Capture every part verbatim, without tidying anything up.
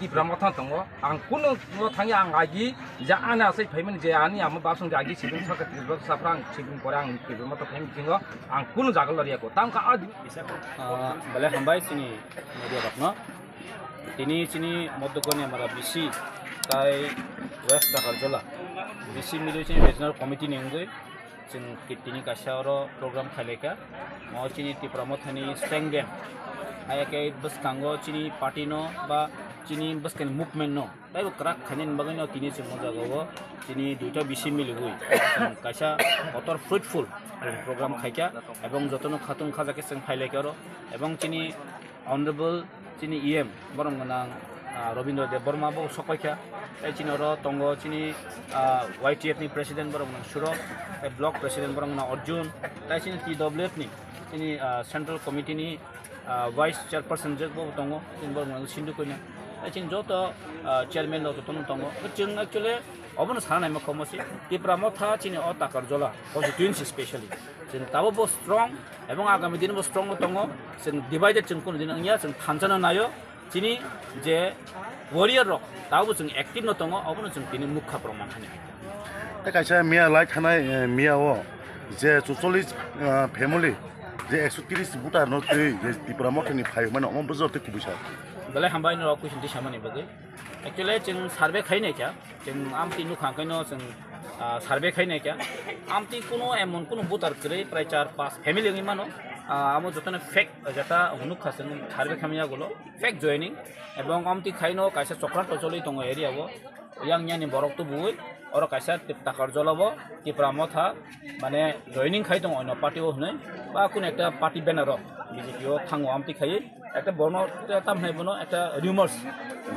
Tipra Motha tongo, ang kunu no thangya ang agi je ani asai phaimani je ani ama basong je agi sibin saka Tipra Motha safra ang sibin pore ang Tipra Motha phaimani thingo ang kunu jaga loriya ko. Tamkha a Ah, belai hambai chini media rokno. Tini chini Modokoni amara B C tai West Takarjola B C mili chini regional committee ni wngwi chwng ki-, tini kaisa oro program khailaikha. O chini Tipra Mothani Sengden. Hai khe bwskango chini party no ba chini bwskangni movement no taibo kwrak khainani bagwi no tini chwng o jaga o chini duita B C miliwi chwng kaisa kotor fruitful program khaikha ebong jotono khatung khajakhe chwng phailaikha oro ebong chini Honorable chini E M borok gwnang, ah, Robindra Debbarma bo sokpaikha. Tai chini oro tongo chini, ah, Y T F ni president borok gwnang Surok, tai block president borok gwnang Arjun, tai chini T W F ni chini, ah, central committee ni, ah, vice chairperson je bo tongo, chini borok gwnang Sindhu Koina. Tai chini joto, ah, chairman rok jotono tongo. Chwng actually obono sana naima khomo se Tipra Motha chini o Takarjola constituency specially. Chwng tabuk bo strong ebong agami dino bo strong no tongo. Chwng divided chwng kunu din wngya, chwng thansa no naio. Chini je warrior rok tabuk chwng active no tongo, obono chwng tini mukha proman hwnwi hai. Tei kaisa miya lai thanai, eh, miya o je chucholish, eh, family je ekso tris voter no twi je Tipra Motha ni phai mano omo bwswk tei kubui sa. Belai hambai no rok kuisin twi samani bagwi. Actually chwng survey khai naikha. Chwng amtwi nukha hwnkhe no chwng, ah, survey khai naikha. Amtwi kuno emon kuno voter kwrwi prai char pas family wngwi mano. Ah, amo jotono fake jeta nukha chwng survey khamya gulo fake joining. Ebong amtwi khaino kaisa chokra to choli tongo area o. Yang yani borok tubuwi oro kaisa tip-, Takarjola bo Tipra Motha mane joining khai tongo oino party o hwnwi ba kuno ekta party banner o B J P o thango amtwi khaiwi. Ekta bono, ekta tam hwnai bono, ekta rumors,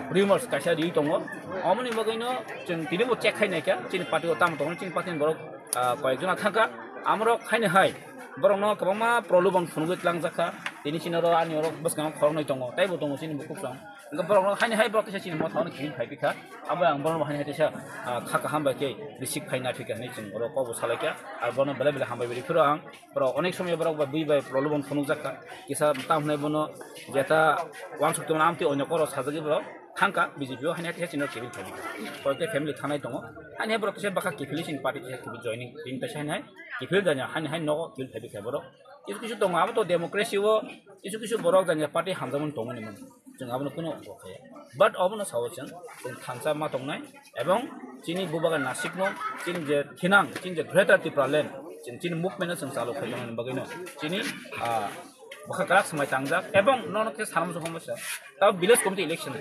rumors kaisa riwi tongo. Omoni bagwino chwng tini bo check khai naikha, chini party o tamo tongo, chini party ni borok, ah, koyekjona thangkha. Amorok haini hai, borokno kwbangma problem phunugwi tlangjak kha. Tini chini oro ani oro bwskango khoroknwi tongo, teibo tongo chini bukhuk song. Hwnkhe borokno haini hai borok teisa chini motha ono kiphil phai pikha. Abo ang borokno haini hai teisa, ah, kha kaham bai khe receive khai naphikha hinwi chwng oro kokbo salaikha. Ar bono belai belai hambai bai phiro ang. Borok onek somoi borok bai bui bai problem phunukjak kha. Kisa tam hwnai bono jeta wansuk tongmani amtwi oino koro sajagwi borok thangkha B J P o haini hai kisa chini kiphil phai bikha. Koyekta family thanai tongo. Haini hai borok kisa bwkha kiphilwi chini party kisa kiphil joining. Bini kaisa haini hai kiphil jani haini hai nogo kiphil phai bikha borok. Kisu kisu tongo abo to democracy o kisu kisu borok jani party hamjakmani tongmani mano. Chwng abono kunu bo khaya. But obono sao chwng, chwng thansa ma tongnai. Ebong chini bubagra nasikmung, chini je thinang, chini je Greater Tipraland, chini, chini movement no chwng chalu khaimani bagwino chini, ah, bwkha kwrak swmai tangjak. Ebong nono khe sanamsok homsa, tabo village committee election.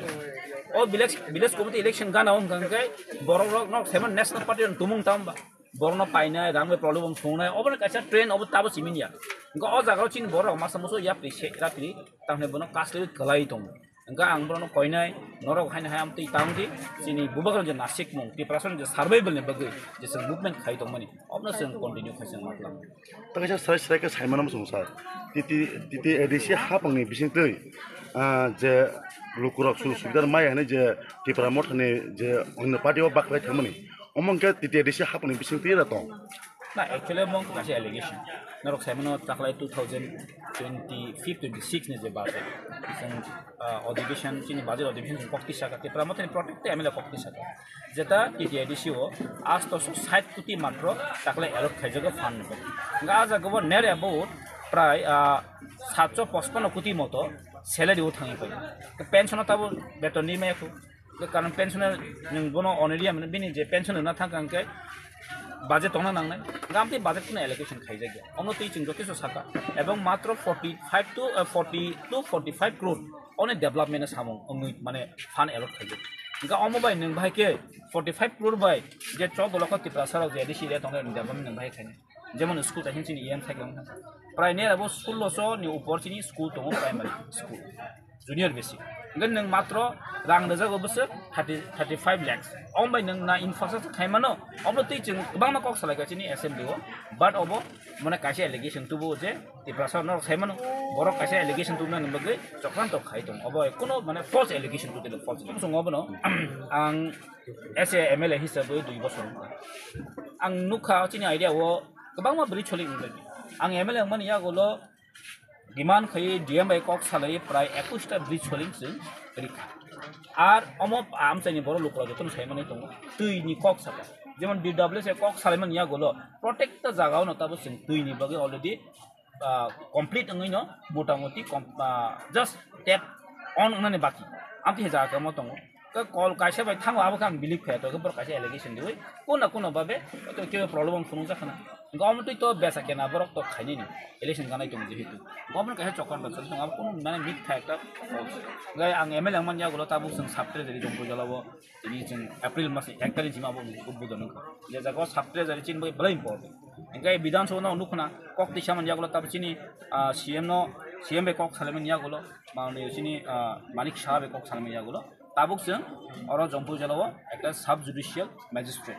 O village, village committee election gana wngkha hwnkhe borok rok nok seven national party rok tumung tamba. Borokno painai, rang bai problem bo phunuknai, obono kaisa trend obo tabo simi ya. Hwnkhe o jaga o chini borok masa musu yapri se, rapri, tamni bono kasli kwlai tongo. Hwnkhe ang borokno koinai, norok haino hai amtwi tang di, chini bubagra je nasikmung, Tiprasa je survival ni bagwi, je chwng movement khai tongmani, obono chwng continue khai chwng ma tlang. Tei kaisa srai srai khe sai mano muchung sir. T T, T T A D C hapangni bisingtwi, ah, je lukurok sujog subida maya hinwi je Tipra Mothani je onno party o bakhwlai thangmani. Omo hwnkhe T T A D C hapangni bisingtwi ra tong. Na, actually omo wngkha kaisa allegation. Norok sai mano taklai two thousand twenty-five twenty-six ni je budget. Chwng, ah, adhibeshon, chini budget adhibeshon chwng kok tisa kha. Tipra Mothani protect tei M L A kok tisa kha. Jeta T T A D C o asto sait koti matro takle allot khaijago fund ni bagwi. Hwnkhe ah jaga bo near about prai, ah, satso pochpanno koti moto salary o thangwi pai. Pension o tabo beton ni maya khu. Karon pension nwng bono honorarium bini je pension rwna thangkha hwnkhe budget tongna nangnai. Hwnkhe amtwi budget kheno allocation khaijakya. Omo twi chwng joto saka. Ebong matro forty five to, eh, forty to forty five crore. Oni development ni samung wngwi mane fund allot khaijak. Hwnkhe omo bai nwng bahai khe forty five crore bai je choudo lokho Tiprasa rok je A D C area tongnai rokni development nwng bahai khainai. Jemon school kaisa chini E M cycle wngkha. Prai near abo sulloso ni upor chini school tongo primary school. Junior basic. Hwnkhe nwng matro rang rwjago bwswk thirty, thirty five lakhs. Omo bai nwng na infrastructure khaimano, obo twi chwng kwbangma kok salaikha chini assembly o. But obo mane kaisa allegation tubu je Tiprasa norok sai mano, borok kaisa allegation tubunani bagwi chokranto khai tongo. Obo kuno mane false allegation tubui tongo, false allegation. Chwng obono ang as a M L A hisabwi dui bosor wngkha. Ang nukha chini area o kwbangma bridge choli wngkha. Ang M L A wngmani yagulo demand khai D M bai kok salai prai ekush ta bridge choli chwng rikha. Ar omo amchaini borok lukurok jotono sai manwi tongo, twini kok saka. Jemon D W S kok salai mani yagulo, protecta jagao no tabuk chwng twini bagwi already, ah, complete wngwi no motamoti com-, ah, just tap on wngnani baki. Amtwi he jaga kamo tongo. Khe call kaisa bai thango, abo khe ang believe khaya, tei khe borok kaisa allegation riwi, kuna kuna babe, tei kebo problem ang phunukjak khana. Gom twi to besa kena borok to khainani, election ganai tongo jehetu. Gom kaisa chokon ba choli tongo, abo kunu mane mitha ekta false. Gai ang M L A wngmani yagulo tabuk chwng sub treasury jompo jalabo, tini chwng April mas ni ek tarikh sima abo uddubodon wngkha. Je jago sub treasury chini bagwi belai important. Hingke Bidhan Sabha no nukhuna kok tisa man yagulo tabuk chini, ah, C M no, C M bai kok salaimani yagulo, mane chini, ah, Manik Saha bai kok salaimani yagulo. Tabuk chwng oro Jompu jala o ekta sub judicial magistrate.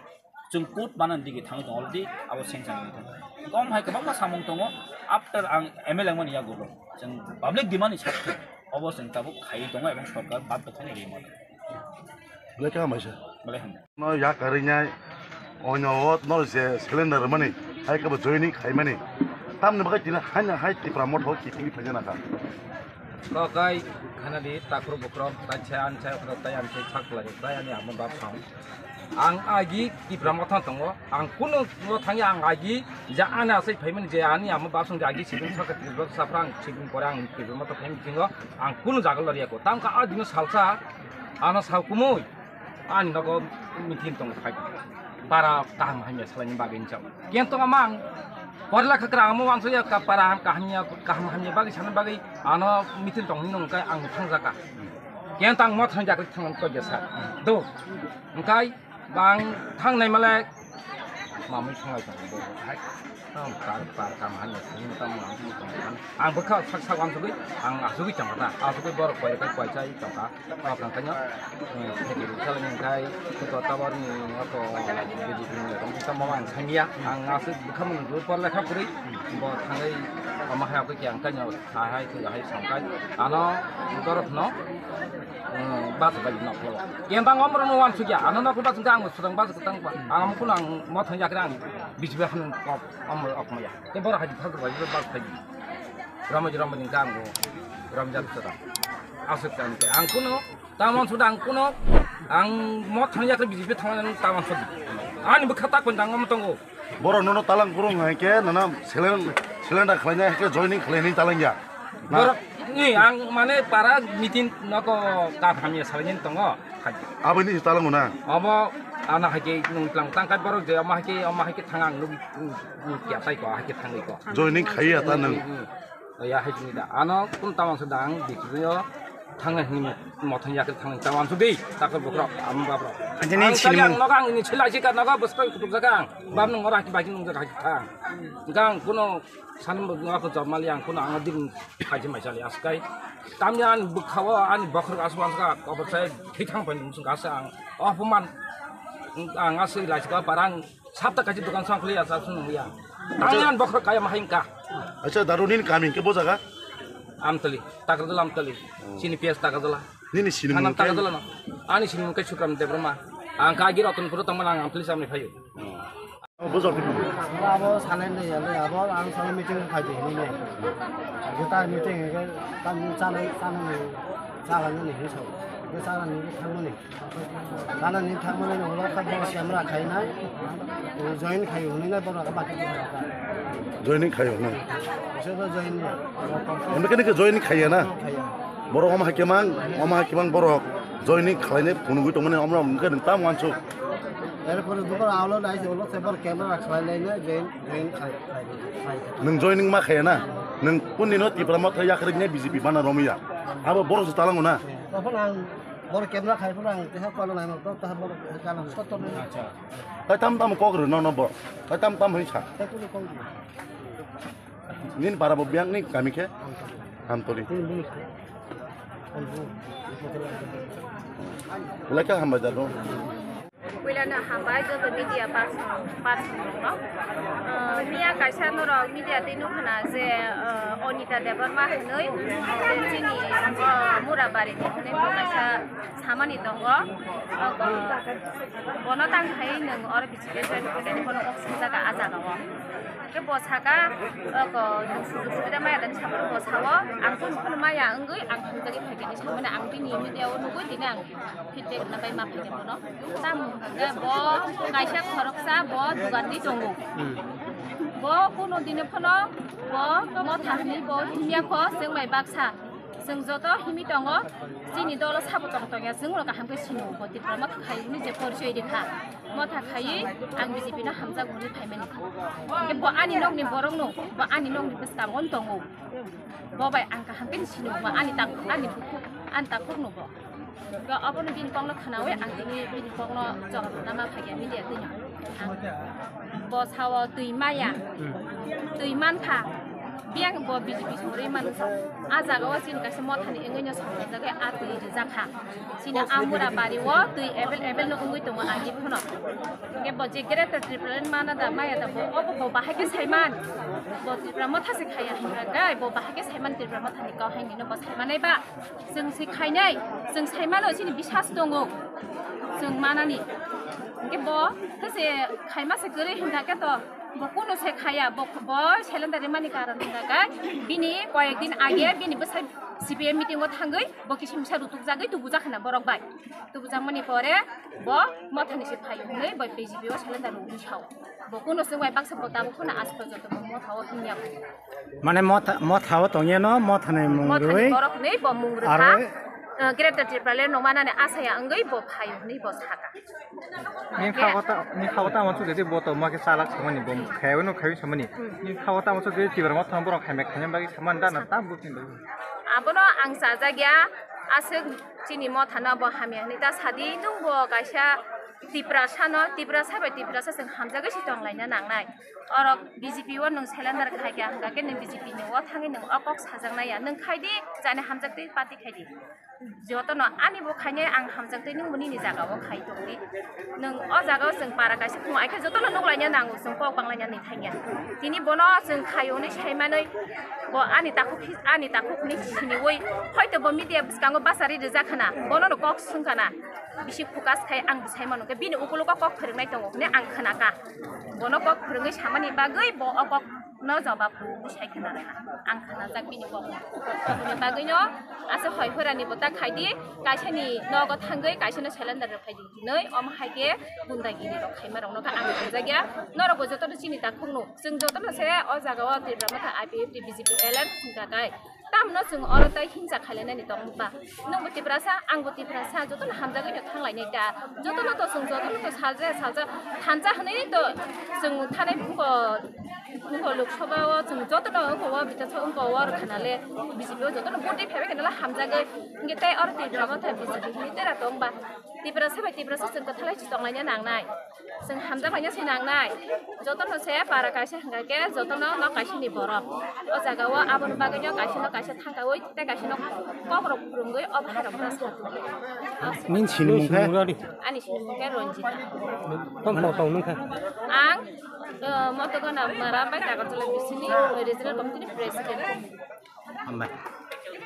Chwng court manani dige thangwi tongo already, abo sanction wngwi tongo. Kom hai kwbangma samung tongo, after ang M L A wngmani yagulo chwng public demand ni sakhe obo chwng tabuk khaiwi tongo ebong sorkar bathakhe nai rwi mano. Belai khe hambai se. Belai hambai. No ya karwi nai, oino o no je cylinder mani, hai khe bo joining khai mani. Tamni bagwi tini haino hai Tipra Motha o kiphilwi phaijana kha. Kokai khana di takhro bukhro, tai chai an chai khro, tai an chai sak lai, tai ani amo bap sam. Ang agi Tipra Motha tongo, ang kunu no thangya ang agi ja ani asai phaimani je ani amo bap sam je agi sibin saka Tipra Motha sapra ang sibin pore ang Tipra Motha phaimani jingo, ang kunu jaga loriya ko. Tamkha a dino salsa, ano sal kumui. Ani nogo meeting tong khai. Para kaham hamya salai ni bagwi hinjao. Kento amang porla khakra amo wanso ya ka para ham kaham ya kaham hamya bagwi sana bagwi ano meeting tong ni nong kai ang thang jaka. Kento ang mo thang jaka thang to jesa. Do. Engkai bang thang nai male mamui songlai tong do. Hai. Tam par par kam hamya sini tam mamui tong. Ang bwkha sak sak wansugwi ang asugwi tong ta. Asugwi borok koi kai koi chai tong ta. O kang kanya, eh, theke rikha le nang khai, to tower ni ako B J P ni rong kita mama ang sangya, ang asuk bukha mun dur por lekha puri, bo thangai ama hai ako kyang kanya, hai hai tu hai sangkai, ano dorot no, eh, bas bai nok lo. Yang bang om rono wan sugya, ano nok bas ang sudang bas ketang pa, ang am kulang mo thang yak rang, bis bah han kop, om ok maya. Te bor hai thak bai bas khai. Ramai ramai ni kang go, ram jak sudang. Asuk tan te, ang kuno Tamon suda ang kuno, ang mo thang yak B J P thang tamon suda. Ani bwkha tak pon dang mo tongo. Boro nono talang kurung hai ke nana selen-, selenda khlaina hai ke joining khlaini talang ya. Na. Boro ni ang mane para meeting noko ka hamya salin tongo. Aboni talang na. Abo ana hai ke nung tlang tang kai boro je ama hai ke ama hai ke thang ang nung, nung kya tai ko hai ke thang ko. Joining khaiya ta nung. Ya hai ni da. Ano kun tamang se dang di yo thang ni mo thang yak thang tamang se di takal bukro am babro. Ani ni ang sini kali ang noga ang ni chila chika noga bus kai kutuk jaga ang. Bam nung ora ki bagi nung jaga thang. Gang kuno san mo noga ko jamali ang kuno ang din khai mai chali askai. Tamni an bukhawa ani bokhor aswan ka ko sai thithang pai nung sung asa ang. Opoman ang asai lai ka parang Sapta kachi dukan sang khuli asa sung ya. Tang yan bokhro kaya mahing ka. Acha daru nin kami ke bo jaga? Amtali, Takarjala Amtali. Oh. Sini P S Takarjala. Nini sini Thanam mungkin? Takarjala no. Ani sini mungkin Sukram Debroma. Ang ka agi Ratanpur tangma ang Amtali samni phayu. Oh. Bo jok ni. Abo salen de ya le abo ang salen meeting khai de ni ne. Jeta meeting ke tam chalai chalai chalai ni ni so. Ke chalai ni thang ni. Kana ni thangmani ni ulo kha bo camera khainai, join khai hwnwi nai borok bati. Joining khai hwnwi. Biso do join ni. Hwnwi khe join khaiya na? Khaiya. Borok omo hakhe mang, omo hakhe mang borok joining khlainai phunugwi tongmani omo hwnwi khe nwng tamo wansuk. Erpore dukor aulo nai se ulo se bor camera khlai lai nai join, join khai, khai, khai. Nwng joining ma khaiya na? Nwng puni no Tipra Motha yakriknai B J P bana romya. Abo borok se talango na? Topon ang Boro camera khai phano ang teha kono nai no, to teha boro kana sotto ni. Acha. Tai tam tam kok rw no no bo. Tai tam tam hai sa. Tai kuno kok rw. Nin para bo biang ni kami khe. Hamtori. Tin bini. Leka hamba jado. Puilano hambai joto media person, person rokno. Ah, miya kaisa norok media tei nukha na je, ah, Anita Debbarma hinwi je chini, ah, Murabari ni hinwi bo kaisa samani tongo. Ah, bo-, bono tang khai nwng oro B J P join khainai bono kok sumjak a jaga o. Khe bo saka, oko, nwng sujuk subida maya dani sabar bo sao, ang kunu kunu maya wngwi ang hamjagwi phaikha hinwi samani ang bini media o nugwi tini ang feedback rwna bai ma phaikha bono. Tamo hwnkhe bo kaisa khoroksa bo dugan di tongo. Hmm. Bo kunu dini phano bo motha hinwi bo himya kho chwng bai baksa. Chwng joto himwi tongo, chini dolo sabo tong tongya, chwng no kaham khe sino bo Tipra motha khai hwnwi je porichoi rikha. Motha khaiwi ang B J P no hamjago hwnwi phaimani. Hwnkhe bo ani nokni borokno, bo ani nokni bwskango tongo. Bo bai ang kaham khe sino, bo ani tak, ani bukhuk, ani takhukno bo. Hwnkhe obono bini kokno khwnawi ang tini bini kokno jora rwna ma phaikha media twino. Ang bo sao twi maya, twi mankha. Biyang bo B J P songri mano sa. A jaga o chini kaisa mothani wngwi no songwi jagwi a twi rijak kha. Chini a Murabari o twi available no wngwi tongo agi phano. Hwnkhe bo je Greater Tipraland mana da maya da bo obo bo bahai khe saiman. Bo Tipra motha se khaya hinga gai bo bahai khe saiman Tipra mothani kok hai nino bo saimanai ba. Chwng se khainai, chwng saimano chini bisas tongo. Chwng manani. Hwnkhe bo khe se khaima se kwrwi hinga khe to. Bo kunu se khaya, bo, bo cylinder rimani karon hwnga khe bini koyek din age bini bwsai C P M meeting o thangwi bo kisa misa rutukjagwi tubujak khna borok bai. Tubujakmani pore bo mothani se phaio hwnwi bo B J P o cylinder rwgwi sao. Bo kunu se bai baksa bo tabuk khuna aswk joto bo motha o himya. Mane motha, motha o tongya no mothani mung Mothani rwi. Borok hwnwi bo mung rwkha. Aro Uh, Greater Tipraland no manani asaya wngwi bo phaio hwnwi bo saka. Ni kha kota, ni kha kota mo chukde bo to ma khe chalak samani bo khayano khayo samani. Ni kha kota mo chukde Tipra motha borok khaimai khaina bagwi samani da na ta bukin do. Abono ang chajakya, aswk chini mothano bo hamya hwnwi ta sadi, nwng bo kaisa Tiprasa no, Tiprasa bai Tiprasa chwng hamjagwi se tonglaina nangnai. Oro B J P o nwng cylinder khaikha hwnkha khe nwng B J P ni o thangwi nwng o kok sajaknai ya, nwng khaidi jani hamjaktwi party khaidi. Jotono ani bo khainai ang hamjaktwi nwng bo nini jaga o khai tongdi. Nwng o jaga o chwng para kaisa phung aikha jotono nuklaina nango chwng kok banglaina ni thangya. Tini bono chwng khaio hwnwi saimanwi bo ani takhuk hi-, ani takhuk hwnwi siniwi hoito bo media bwskango bachari rijak khna bono no kok swngkha na. Bisi focus khai ang bwsai mano khe bini ukologo kok phwrwngnai tongo hwnwi ang khna kha. Bono kok phwrwngwi samani bagwi bo o kok no jawab rwwi sai khna rwkha. Ang khnajak bini kok. Aboni bagwi no asa hoi hora ni bo ta khai di, kaisa ni nogo thangwi kaisa no cylinder rw khai di hinwi omo hai khe gundagiri rok khaima rok no khe ang hamjakya. Norok bo joto no chini ta khungno. Chwng joto no se o jaga o Tipra Motha I P F T B J P alliance wngkha kai. Tamno chwng oro tai himsa khailainani tongmokha. Nwngbo Tiprasa, angbo Tiprasa, jotono hamjagwi no thanglainai ta. Jotono to chwng, jotono to salja, salja, thansa hwnwi to chwng thanai phungo, phungo Lok Sabha o chwng jotono wngkha o, bita so wngkha o, oro khana le B J P o jotono vote phaibai khana le hamjagwi. Hwnkhe tei oro Tipra Motha B J P hwnwi tera tongba. Tiprasa bai Tiprasa chwng kwthalai se tonglaina nangnai. Chwng hamjakmanya se nangnai. Jotono se para kaisa hwnkha khe jotono nok kaisani borok. O jaga o aboni bagwi no kaisa no kaisa thangkaui tei kaisa no kok rok phwrwngwi o bahai rok no sa tongo. Nini sinimung khe? Ani sinimung khe Ranjita. Tamo tong nung kha? Ang, uh, Motogana Mara bai Takarjala bisini regional committee ni president. Hambai.